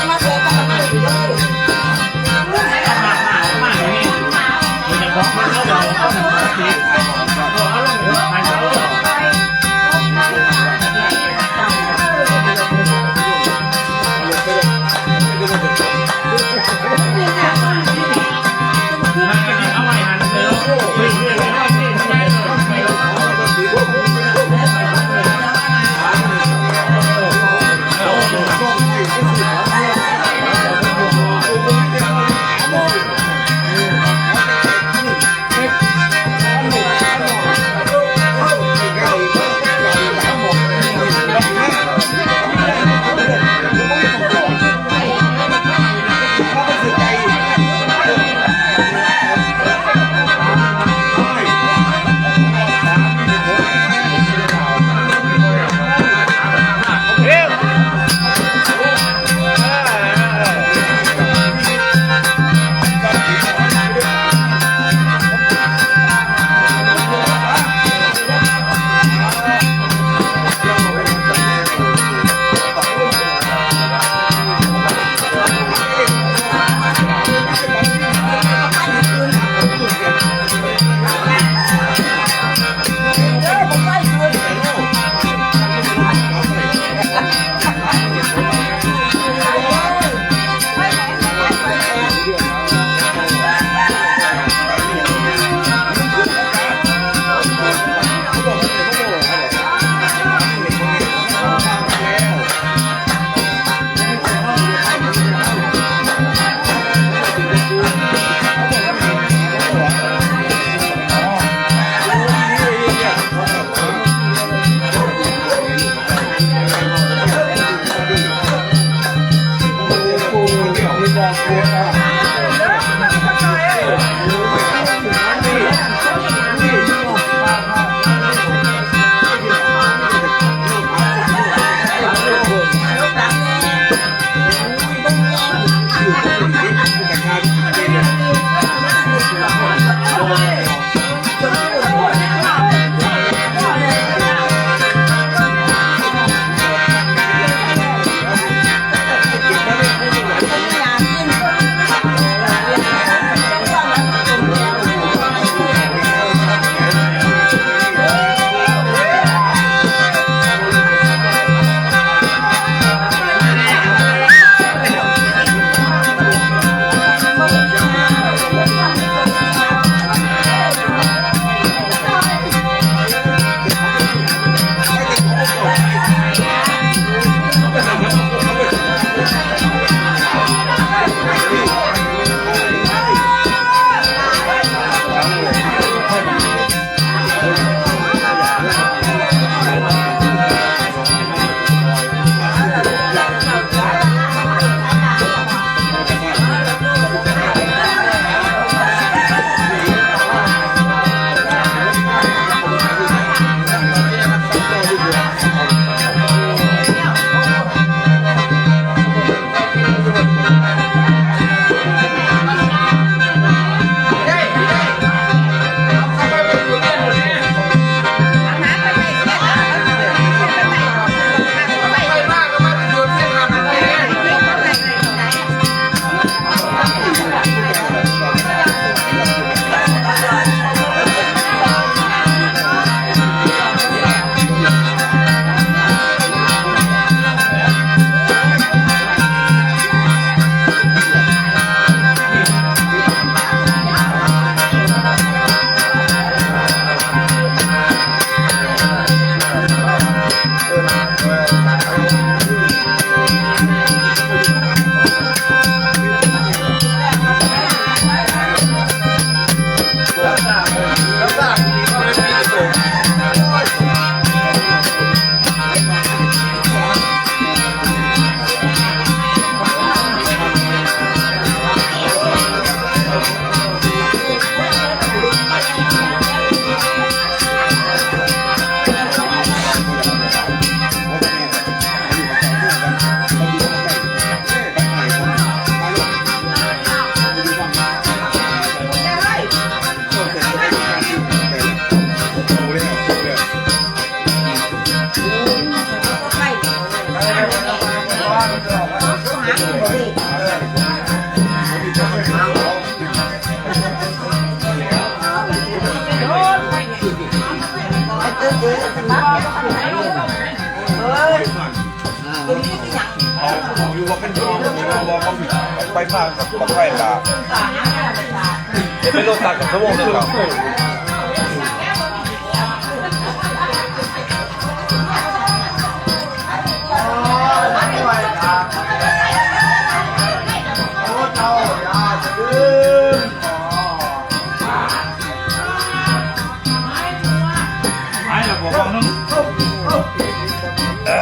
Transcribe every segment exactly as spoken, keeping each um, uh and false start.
มาเจอกันใหม่เด้อ เอาอยู่ว่าเป็นช่วงว่าเขาไปมากกับบักไฟล่ะเดี๋ยวไปโลตัสกับชั่วโมงหนึ่งเหรอ หายแล้วบอกว่านั่น เ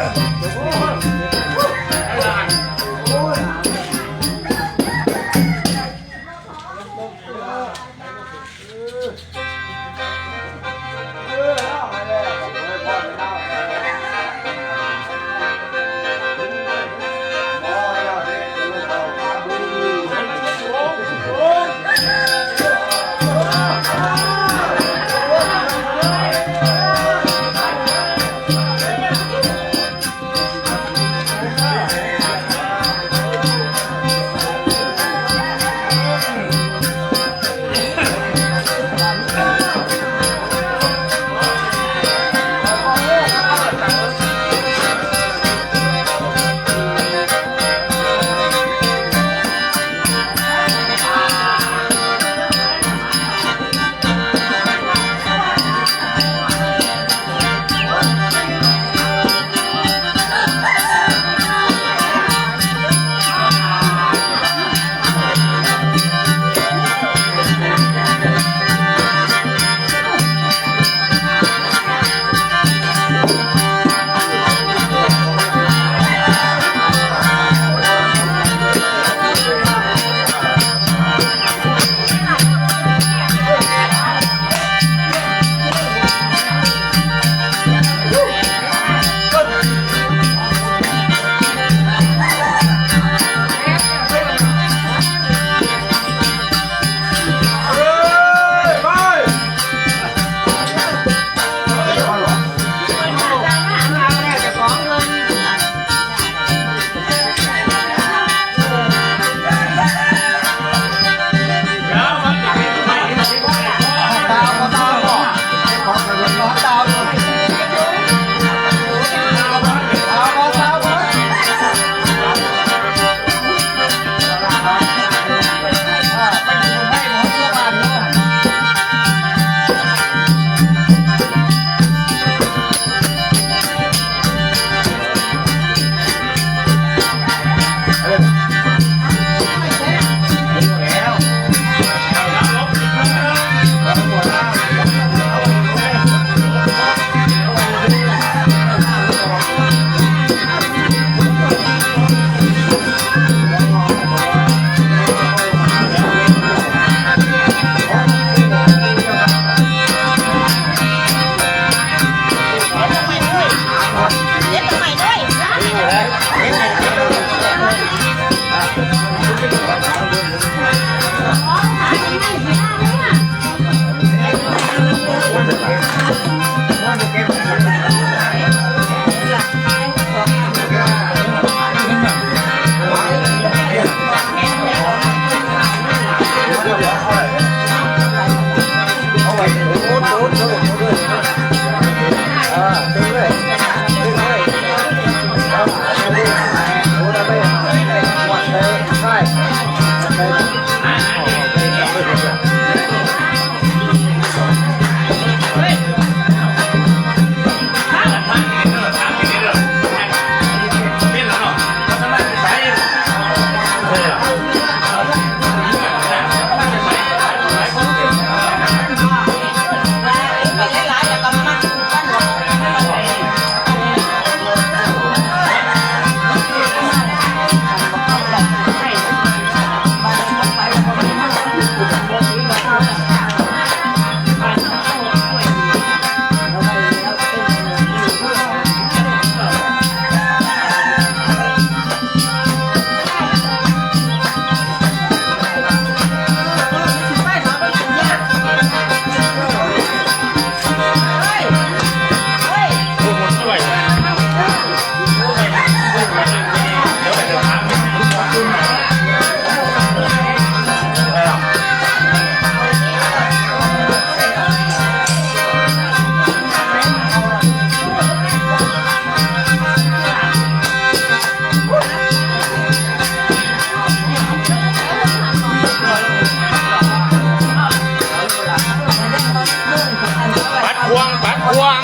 ปัดพวง ปัดพวง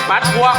ปัดพวง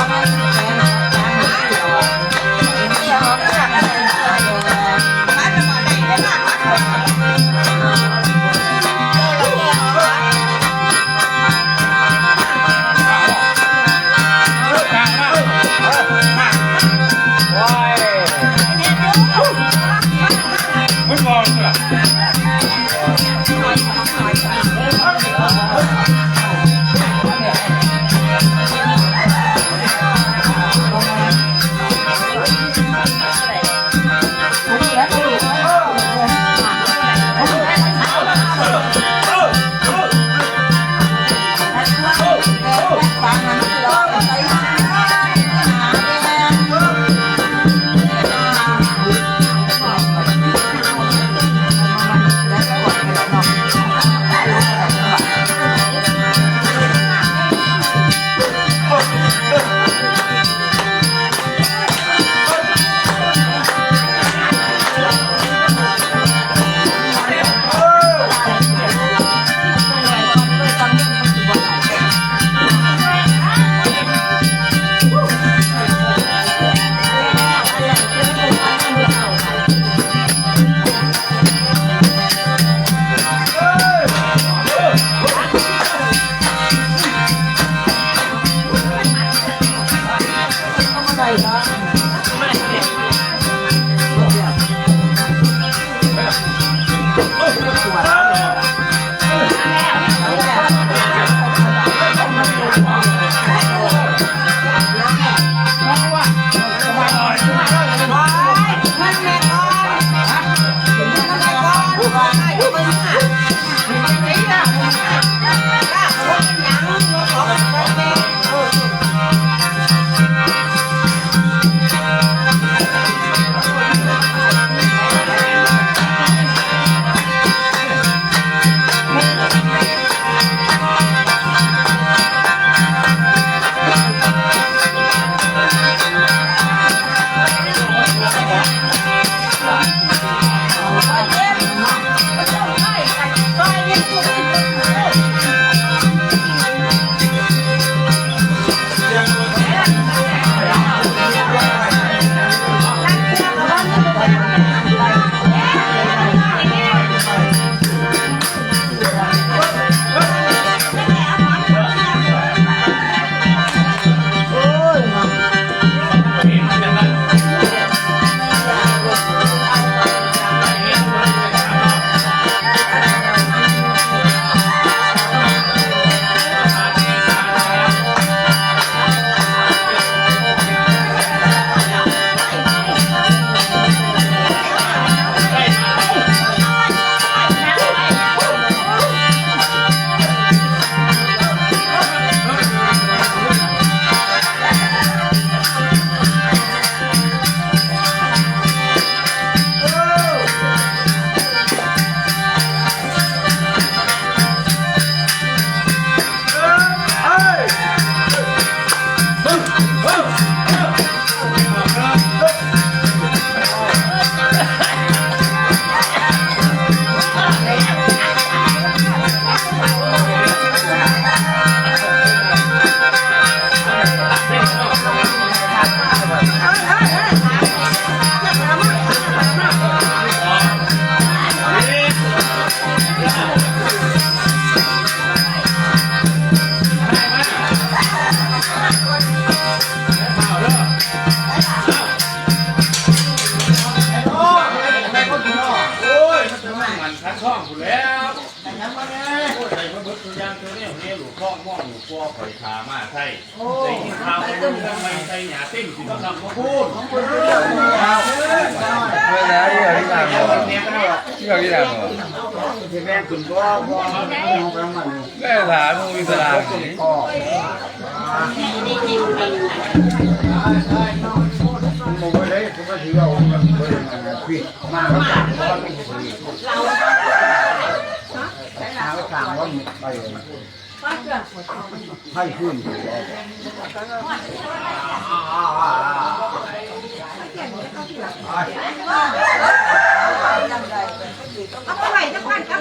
ขันท่องผู้นแล้ว โอ้ย ใส่มาเบิดตัวอย่างตัวนี้ ให้หลวงพ่อม่วงหลวงพ่อข่อยพามาใส่ โอ้ ได้ยินข่าวว่าเรื่องไม่ใส่หยาเต้นสิมาทำมาพูด เวลาที่เราที่ทำก่อน ที่เราที่ทำก่อน แม่งคุณพ่อพ่อ แม่ถามมึงมีสลากนี่ ผมไม่ได้ผมก็ถือเอาเงินเพิ่มมานะพี่ มาแล้วกันเพราะว่าไม่ถือมาแล้วสั่งว่าไปให้ขึ้น เอาไปไหวจังหวัดครับ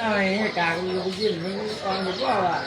อะไรเนี่ย กลางมันลงยื่นมันอ่อนหมดว่าว่ะ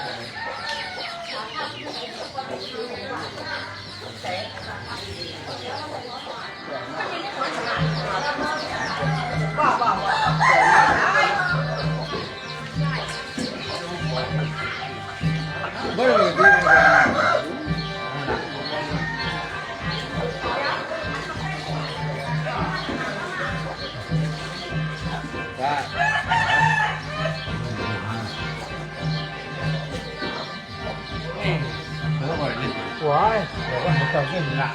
ว้าย เดี๋ยวก็เห็นเจ้าขึ้นละ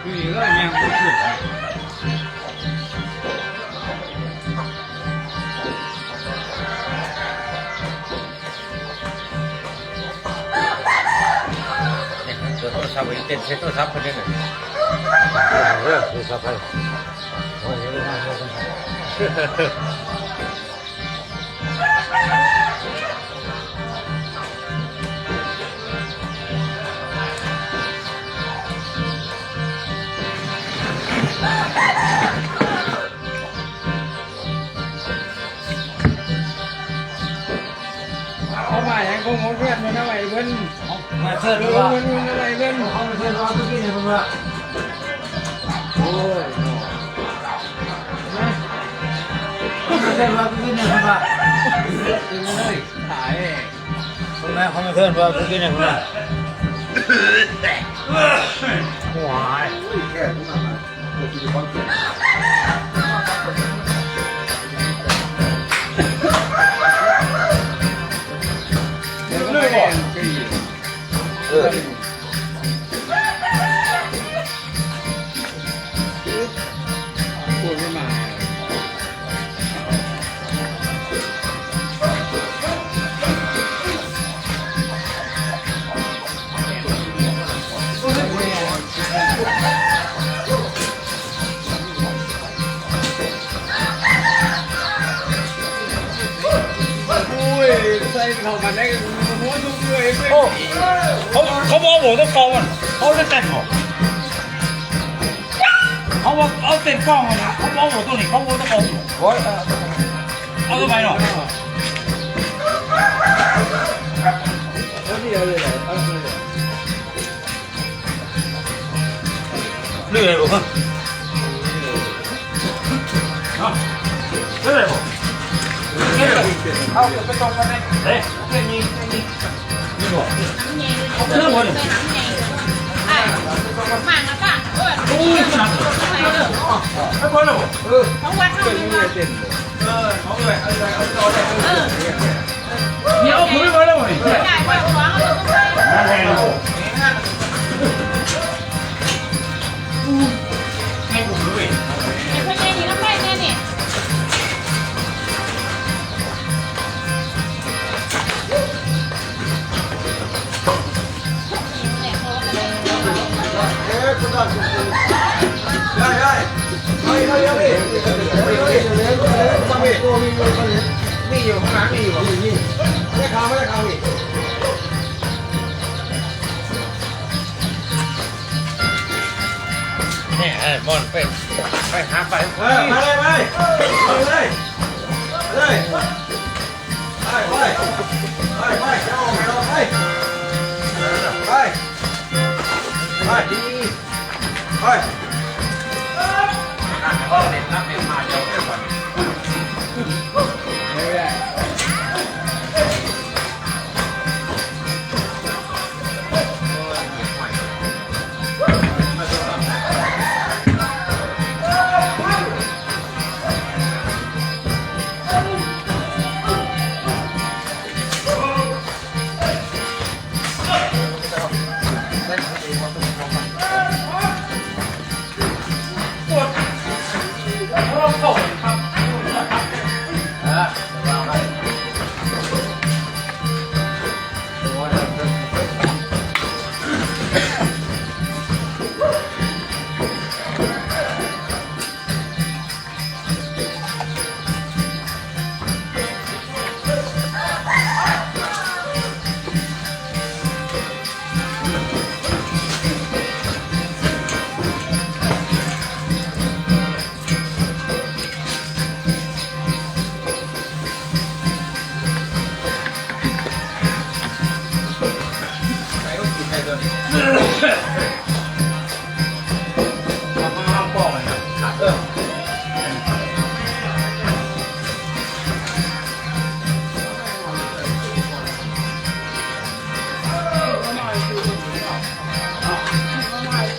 คือเรื่องยังไม่ถึง เปิดโทรศัพท์ไว้เต้นใช้โทรศัพท์คนเดียวน่ะ เออ โทรศัพท์ไป โอ้ย เดี๋ยวมาโทรกัน เอามาอย่างคงของเพื่อนมันเอาไว้เพิ่น มาเชิญ เออ ว่า เพิ่นมันเอาไว้เพิ่น เขามาเชิญว่าเพิ่นกินเนี่ยเพิ่นว่า โอ้ย นะ เขามาเชิญว่าเพิ่นกินเนี่ยเพิ่นว่า กินเลย ขาย เพิ่นว่าเขามาเชิญว่าเพิ่นกินเนี่ยเพิ่นว่า หวาย เออ โอ้ย ใส่เข้ามาได้ โอ้โห ทุกเลย โอ้ เขา เขาบอกผมต้องกองมัน เขาจะแต่งเหรอ เขาว่าเอาเต็นกล้องมานะ เขาบอกผมตรงนี้ เขาบอกต้องกอง โอ้ย เอาทำไมเนาะ เอาที่เอาเลยเหรอ เอาเลยเหรอ เหนื่อยบ่ ฮะ เอ้ยบ่ เอาไปตรงกันเลย เฮ้ย แค่นี้ แค่นี้ นี่บ่ เรื่องบ่นี่ อ่ะ มาแล้วค่ะ โอ้ย โอ้ย หนัก ให้คนละบ่ เออ ของวัดเท่านี้มา เออ เอาเลย เอาเลย เอาเลย เอาเลย เออ เดี๋ยวผมไม่มาแล้วนี่ ได้ ได้ ได้ นั่นแหละ ให้ผมด้วย เดี๋ยวพ่อใหญ่นี่ต้องไปแน่นี่ เอ๊ะ คุณตา คุณ คุณ ได้ ได้ ตัวมีอยู่คนเดียวมีอยู่ข้างหลังมีอยู่ มี มี ไม่ได้ข่าว ไม่ได้ข่าวอีก เนี่ยไอ้มอนไป ไปหาไป เออ มาเลย ไป มาเลย มาเลย ไป ไป ไป ไป จะออกไปเราไป ไป ไป ไป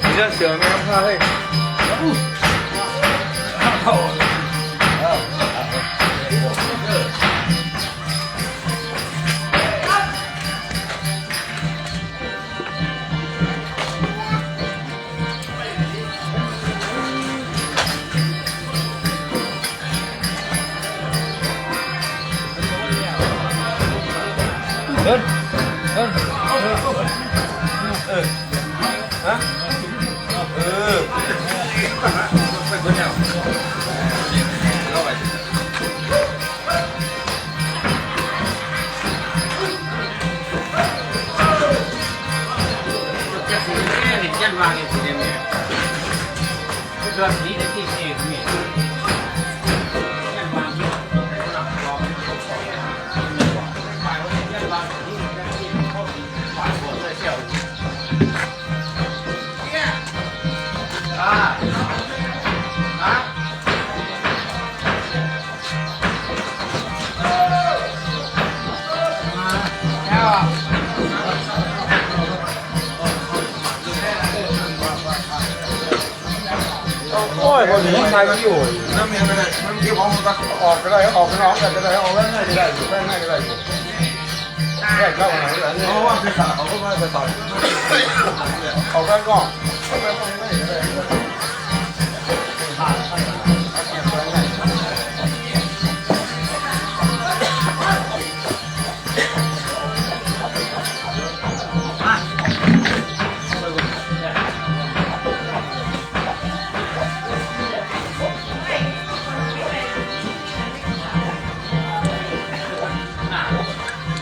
你这小面怕累。เอิ้น เอิ้น เออ ฮะ เออ ไปเบิดแล้ว เอาไป จักสิแม่นี่จันวางอยู่สิเดี๋ยวนี้ คือเดือนนี้ได้ที่สี่นี่ จันวางอยู่ โอ้ย พอดีใครอยู่ แล้วเมียไปไหน มันเก็บของมันปะ ออกก็ได้ ออกข้างนอกก็ได้ ออกข้างในก็ได้อยู่ ข้างในก็ได้อยู่ แยกเข้ามาหน่อยก็ได้ เพราะว่าไปสาดเขาก็ไม่ไปต่อย ออกข้างนอก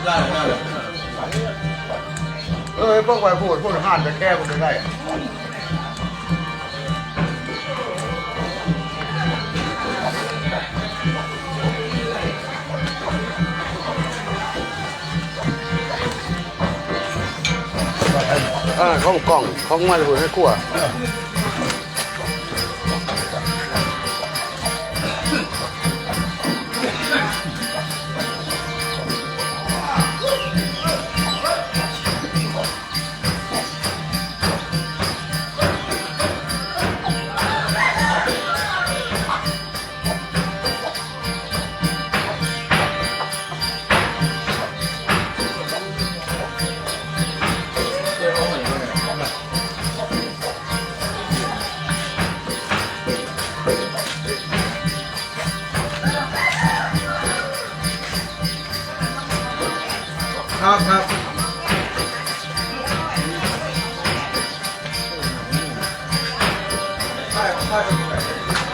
ได้ได้ เออ พวกไปพูด พูดห้านไปแค่มันจะได้ อ่า ของกล่อง ของมันพูดให้กลัว ครับ ครับ ใช่ ใช่